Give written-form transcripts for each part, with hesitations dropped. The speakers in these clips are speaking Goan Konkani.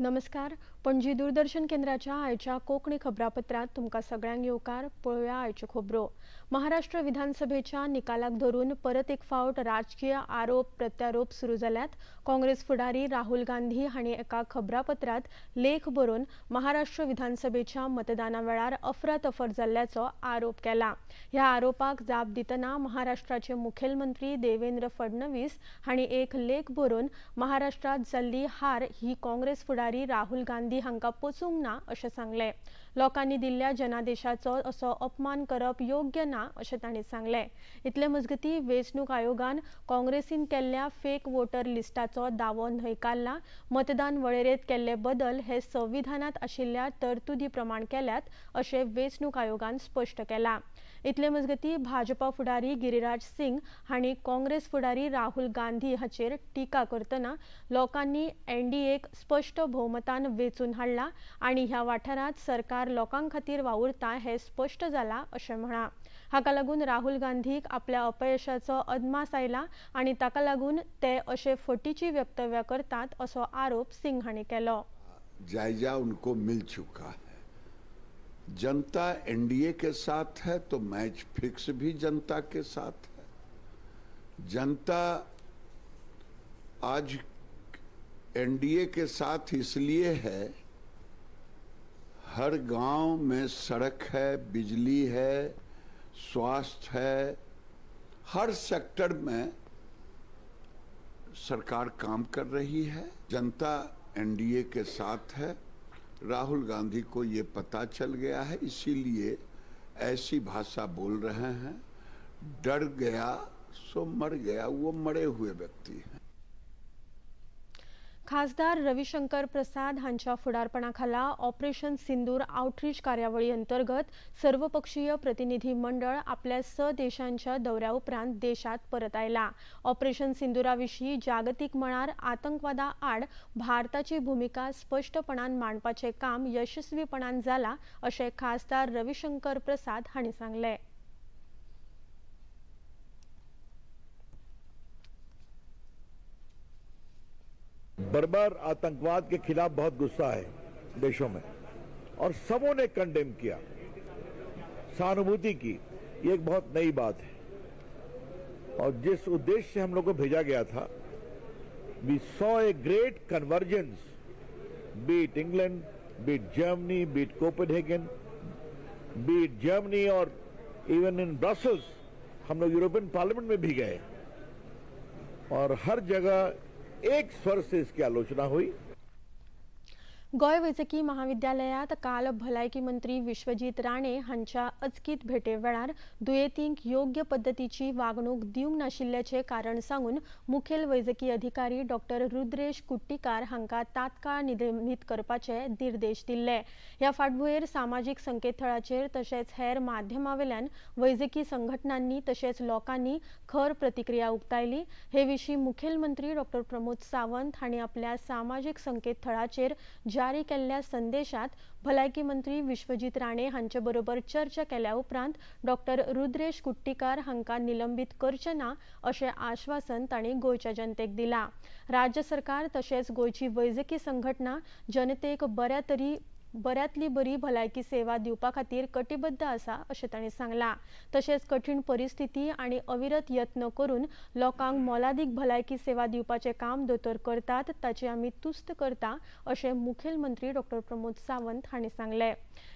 नमस्कार, पणजी दूरदर्शन केंद्राच्या आयच्या कोंकणी खबरापत्रांत तुमकां सगळ्यांक येवकार. पळोवया आयच्यो खबरो. महाराष्ट्र विधानसभेच्या निकालाक धरून परत एक फावट राजकीय आरोप प्रत्यारोप सुरू जाल्यात. काँग्रेस फुडारी राहुल गांधी हांणी एका खबरापत्रांत लेख बरोवन महाराष्ट्र विधानसभेच्या मतदाना वेळार अफरातफर जाल्ल्याचो आरोप केला. ह्या आरोपाक जाप दितना महाराष्ट्राचे मुखेलमंत्री देवेंद्र फडणवीस हांणी एक लेख बरोवन महाराष्ट्रांत जाल्ली हार ही काँग्रेस फुडारी राहुल गांधी हांकां पचूंक ना अशें सांगलें. लोकांनी दिल्ल्या जनादेशाचो असो अपमान करप योग्य ना अशें तांणी सांगलें. इतले मजगतीं वेंचणूक आयोगान काँग्रेसीन केल्ल्या फेक वोटर लिस्टाचो दावो न्हयकारला. मतदान वळेरेंत केल्ले बदल हे संविधानांत आशिल्ल्या तरतुदी प्रमाण केल्यात अशें वेंचणूक आयोगान स्पश्ट केलां. इतले मजगतीं भाजपा फुडारी गिरिराज सिंग हांणी काँग्रेस फुडारी राहुल गांधी हाचेर टिका करतना लोकांनी एनडीएक स्पश्ट भोवमतान वेंचून हाडला आनी ह्या वाठारांत सरकार लोकां खातीर वावुरता हें स्पश्ट जाला अशें म्हळां. हाका लागून राहुल गांधीक आपल्या अपयशाचो अदमास आयला आनी ताका लागून ते अशे फटीची वक्तव्यां करतात असो आरोप सिंग हांणी केलो. जायजा उनको मिल चुका है. जनता एनडीए के साथ है तो मैच फिक्स भी जनता के साथ है. जनता आज एनडीए के साथ इसलिए है, हर गांव में सड़क है, बिजली है, स्वास्थ्य है, हर सेक्टर में सरकार काम कर रही है. जनता एनडीए के साथ है. राहुल गांधी को ये पता चल गया है, इसीलिए ऐसी भाषा बोल रहे हैं. डर गया सो मर गया, वो मरे हुए व्यक्ति हैं. खासदार रविशंकर प्रसाद हांच्या फुडारपणा खाला ऑपरेशन सिंदूर आउटरीच कार्यावळी अंतर्गत सर्वपक्षीय प्रतिनिधी मंडळ आपल्या 6 देशांच्या दौऱ्या उपरांत देशात परत आयला. ऑपरेशन सिंदूरा विशीं जागतीक मळार आतंकवादा आड भारताची भूमिका स्पश्टपणान मांडपाचें काम यशस्वीपणान जाला अशें खासदार रविशंकर प्रसाद हांणी सांगलें. बर्बर आतंकवाद के खिलाफ बहुत गुस्सा है देशों में और सबों ने कंडेम किया, सहानुभूति की. ये एक बहुत नई बात है और जिस उद्देश्य से हम लोग को भेजा गया था, we saw a great convergence, be it England, be it Germany, be it Copenhagen, be it Germany और इवन इन ब्रसेल्स. हम लोग यूरोपियन पार्लियामेंट में भी गए और हर जगह एक स्वर से इसकी आलोचना हुई. गोंय वैजकी महाविद्यालयात काल भलायकी मंत्री विश्वजीत राणे हांच्या अचकीत भेटे वेळार दुयेंतींक योग्य पद्दतीची वागणूक दिवंक नाशिल्ल्याचें कारण सांगून मुखेल वैजकी अधिकारी डॉक्टर रुद्रेश कुट्टीकार हांकां तात्काळ निलंबीत करपाचे निर्देश दिल्ले. ह्या फाटभुंयेर सामाजीक संकेतथळाचेर तशेंच हेर माध्यमावेल्यान वैजकी संघटनांनी तशेंच लोकांनी खर प्रतिक्रिया उक्तायली. हे विशीं मुखेलमंत्री डॉक्टर प्रमोद सावंत हांणी आपल्या सामाजीक संकेतथळाचेर जारी केल्ल्या संदेशात भलायकी मंत्री विश्वजीत राणे हांचे बरोबर चर्चा केल्या उपरांत डॉक्टर रुद्रेश कुट्टीकार हांकां निलंबीत करचे ना अशें आश्वासन तांणी गोंयच्या जनतेक दिलां. राज्य सरकार तशेंच गोंयची वैजकी संघटना जनतेक बऱ्यांतली बरी भलायकी सेवा दिवपा खातीर कटिबद्ध आसा अशें तांणी सांगलां. तशेंच कठीण परिस्थिती आनी अविरत यत्न करून लोकांक मोलादीक भलायकी सेवा दिवपाचें काम दोतोर करतात ताची आमी तुस्त करता अशें मुखेलमंत्री डॉक्टर प्रमोद सावंत हांणी सांगलें.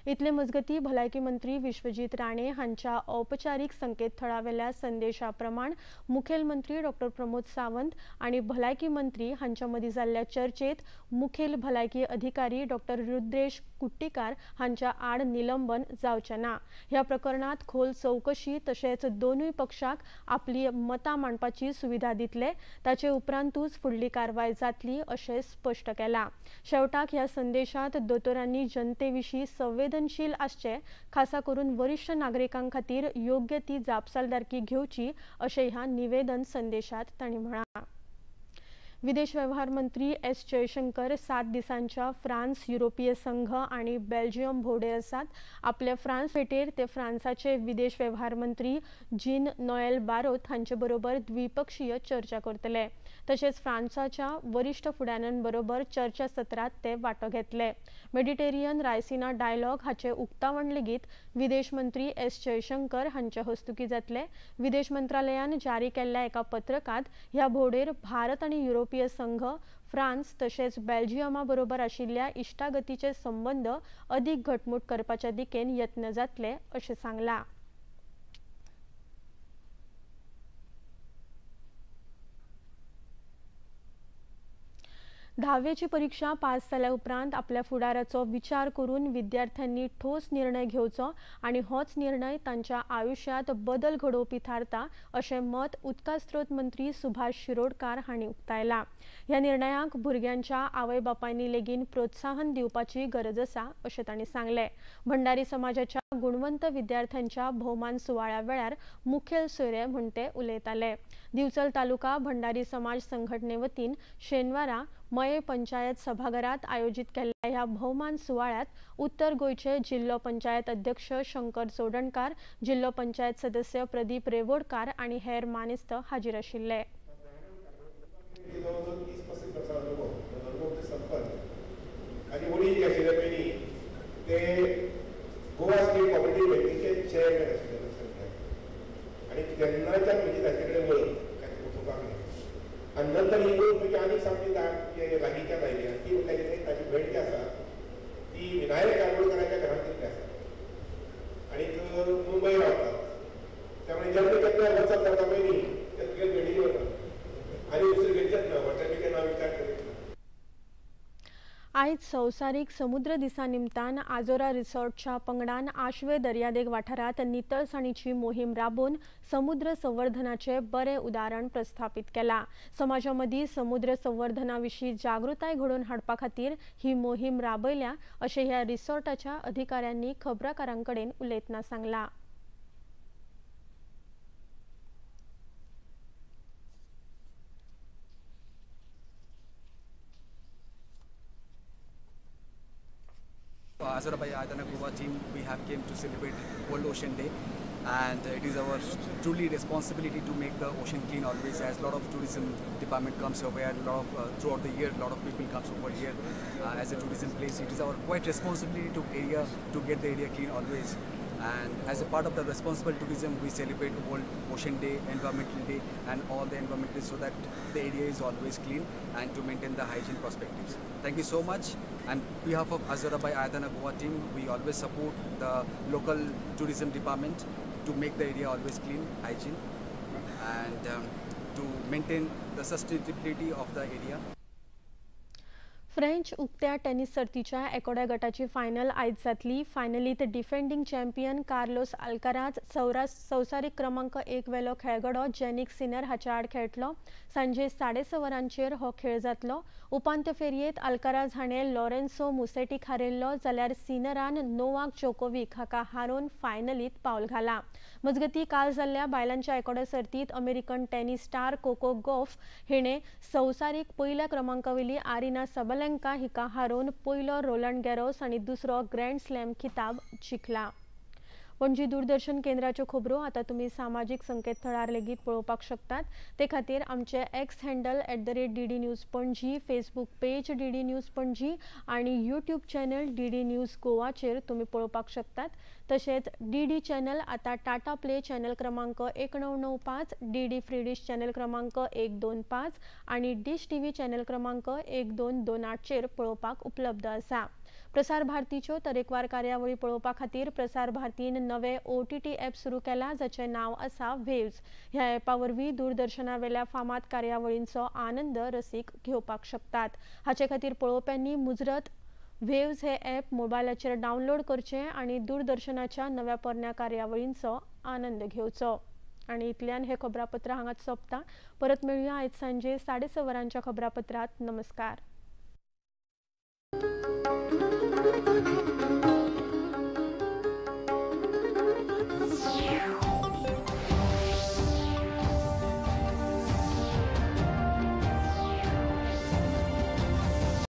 इतले मजगतीं भलायकी मंत्री विश्वजीत राणे हांच्या औपचारीक संकेतथळावेल्या संदेशा प्रमाण मुखेलमंत्री डॉक्टर प्रमोद सावंत आनी भलायकी मंत्री हांच्या मदीं जाल्ल्या चर्चेत मुखेल भलायकी अधिकारी डॉक्टर रुद्रेश कुट्टीकार हांच्या आड निलंबन जावचें ना. ह्या प्रकरणात खोल चवकशी तशेंच दोनूय पक्षाक आपली मतां मांडपाची सुविधा दितले, ताचे उपरांतूच फुडली कारवाय जातली अशें स्पश्ट केलां. शेवटाक ह्या संदेशांत दोतोरांनी जनते विशीं संवेदनशील आसचें, खासा करून वरिश्ठ नागरिकां खातीर योग्य ती जापसालदारकी घेवची अशें ह्या निवेदन संदेशांत तांणी म्हळां. विदेश वेव्हार मंत्री एस जयशंकर 7 दिसांच्या फ्रांस, युरोपीय संघ आनी बेल्जियम भोंवडेर आसात। आपले फ्रांस भेटेर ते फ्रांसाचे विदेश वेव्हार मंत्री जीन नोएल बारोत हांचे बरोबर द्विपक्षीय चर्चा करतले। तशेंच फ्रांसाच्या वरिष्ठ फुडाऱ्यांबरोबर चर्चा सत्रात ते वांटो घेतले। मेडिटेरियन रायसिना डायलॉग हाचे उक्तावण लेगीत विदेश मंत्री एस जयशंकर हांचे हस्तुकी जातले। विदेश मंत्रालयान जारी केल्ल्या एका पत्रकात ह्या भोंवडेर भारत आनी युरोपीय संघ, फ्रांस तशेंच बेल्जियमा बरोबर आशिल्ल्या इश्टागतीचे संबंद अदीक घटमूट करपाच्या दिकेन यत्न जातले अशें सांगलां। धावेची परीक्षा पास जाल्या उपरांत आपल्या फुडाराचो विचार करून विद्यार्थ्यांनी ठोस निर्णय घेवचो आनी होच निर्णय तांच्या आयुष्यात बदल घडोवपी थारता अशें मत उदका स्रोत मंत्री सुभाष शिरोडकार हांणी उक्तायलां। ह्या निर्णयाक भुरग्यांच्या आवय बापायनी लेगीत प्रोत्साहन दिवपाची गरज आसा अशें तांणी सांगलें। भंडारी समाजाच्या गुणवंत विद्यार्थ्यांच्या भोवमान सुवाळ्या वेळार मुखेल सोयरे म्हूण ते उलयताले। दिवचल तालुका भंडारी समाज संघटने वतीन शेनवारा मये पंचायत सभाघरात आयोजित केल्ल्या ह्या भोवमान सुवाळ्यात उत्तर गोंयचे जिल्लो पंचायत अध्यक्ष शंकर चोडणकार, जिल्लो पंचायत सदस्य प्रदीप रेवोडकार आनी हेर मानेस्त हाजीर आशिल्ले। गोवा स्टेट कॉपरेटिव्ह बँकेचे चेअरमॅन आशिल्ले आनी तेन्नाच्यान म्हणजे ताचे कडेन वळख वचोवपाक लागली आनी नंतर ही वळख म्हणजे आनीक सामकी लागींच्यान आयली आनी ती म्हणल्यार कितें ताची भयण जी आसा ती विनायक काकोडकाराच्या घरांत तितली आसा आनी मुंबय रावतात, त्यामुळे जेन्ना केन्ना वचप जाता पयलीं ते तुगे भयणीक वता आनी दुसरे खंयचेच ना हॉटेल बी केन्ना विचार करीत। आयज संवसारीक समुद्र दिसा निमतान आजोरा रिसॉर्टच्या पंगडान आशवे दर्यादेग वाठारांत नितळसाणीची मोहीम राबोवन समुद्र संवर्धनाचे बरें उदाहरण प्रस्थापित केलां। समाजा मदीं समुद्र संवर्धना विशीं जागृताय घडोवन हाडपा खातीर ही मोहीम राबयल्या अशें ह्या रिसॉर्टाच्या अधिकाऱ्यांनी खबराकारां कडेन उलयतना सांगलां। Azora by Ayatana Goa team, we have came to celebrate World Ocean Day, and it is our truly responsibility to make the ocean clean always, as a lot of tourism department comes over here, a lot of throughout the year, a lot of people comes over here as a tourism place. It is our quite responsibility to area to get the area clean always, and as a part of the responsible tourism, we celebrate World Ocean Day, Environmental Day, and all the environmental days so that the area is always clean and to maintain the hygiene perspectives. Thank you so much. On behalf of Azora by Ayatana Goa team, we always support the local tourism department to make the area always clean, hygiene, and to maintain the sustainability of the area. French उक्त्या टेनिस सर्तीच्या एकोड्या गटाची फायनल आयज जातली। फायनलीत डिफेंडिंग चॅम्पियन कार्लोस अल्काराज संवसारीक क्रमांक 1 वेलो खेळगडो जेनिक सिनर हाच्या आड खेळटलो। सांजे 6:30 वरांचेर हो खेळ जातलो। उपांत्य फेरयेंत अल्काराज हाणें लॉरेन्सो मुसेटीक हारयल्लो, जाल्यार सिनरान नोवाक जोकोविक हाका हारोवन फायनलीत पावल घालां। मजगतीं काल जाल्ल्या बायलांच्या एकोड्या सर्तींत American tennis star Coco Gauff हिणें संवसारीक पयल्या क्रमांकावेली आरिना सबलेंका हिका हारोवन पयलो रोलंड गॅरोस आनी दुसरो ग्रँड स्लॅम खिताब जिखला। पणजी दूरदर्शन केंद्राच्यो खबरो आतां तुमी सामाजीक संकेतथळार लेगीत पळोवपाक शकतात। ते खातीर आमचे X handle @DD News Panaji, Facebook page DD News Panaji आनी यूट्यूब चॅनल DD news गोवाचेर तुमी पळोवपाक शकतात। तशेंच DD channel आतां टाटा प्ले चॅनल क्रमांक 1995, DD free डिश चॅनल क्रमांक 125 आनी डिश TV channel क्रमांक 1228चेर पळोवपाक उपलब्ध आसा। प्रसार भारतीच्यो तरेकवार कार्यावळी पळोवपा खातीर प्रसार भारतीन नवे OTT app सुरू केला, जाचें नांव आसा वेव्ज। ह्या ॲपा वरवीं दूरदर्शनावेल्या फामाद कार्यावळींचो आनंद रसीक घेवपाक शकतात। हाचे खातीर पळोवप्यांनी मुजरत वेव्ज हे ॲप मोबायलाचेर डावनलोड करचें आनी दूरदर्शनाच्या नव्या पोरण्या कार्यावळींचो आनंद घेवचो। आनी इतल्यान हे खबरापत्र हांगाच सोंपता। परत मेळुया आयज सांजे 6:30 वरांच्या खबरापत्रांत। नमस्कार।